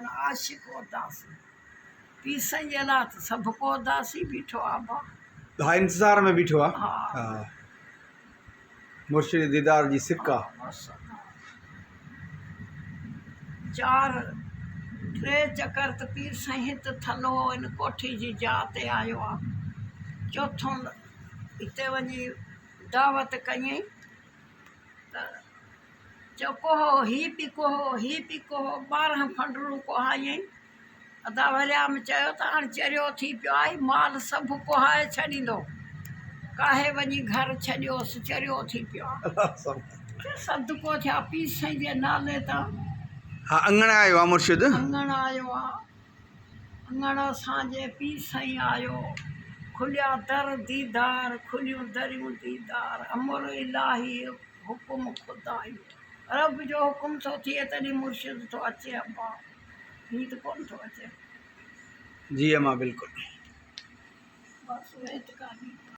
ڄڻ عاشق اداسي. پيسن جي لاء ته سڀ ڪو اداسي بيٺو آ ابا. ها انتظار ۾ بيٺو آ. ها مرشد جي ديدار جي سڪ آ. چار ٽي چڪر ته پير سائين هت ٿلهو ان ڪوٺي جي جاء تي آيو آ. چوٿون هتي وڃي دعوت ڪيائين ته چيو ڪوهو هي به ڪوهو هي به ڪوهو 12 ڦنڊرون ڪوهايائين. ادا وريام چيو ته هاڻ چريو ٿي پيو آهي، مال سڀ ڪوهائي ڇڏيندو. ڪاهي وڃي گهر ڇڏيوس، چريو ٿي پيو آهي. صدقو ٿيا پير سائين جي نالي تان. ها اڱڻ آيو آ مرشد. اڱڻ آيو آ اڱڻ اسان جي پير سائين آيو. کليا در ديدار کليون دريون ديدار امر الاهي حڪم خدائي. رب جو حڪم ٿو ٿئي تڏهن مرشد ٿو اچي ابا. هي ته ڪونه ٿو اچي. جي امان بلڪل. بس اهي ته ڪانهي.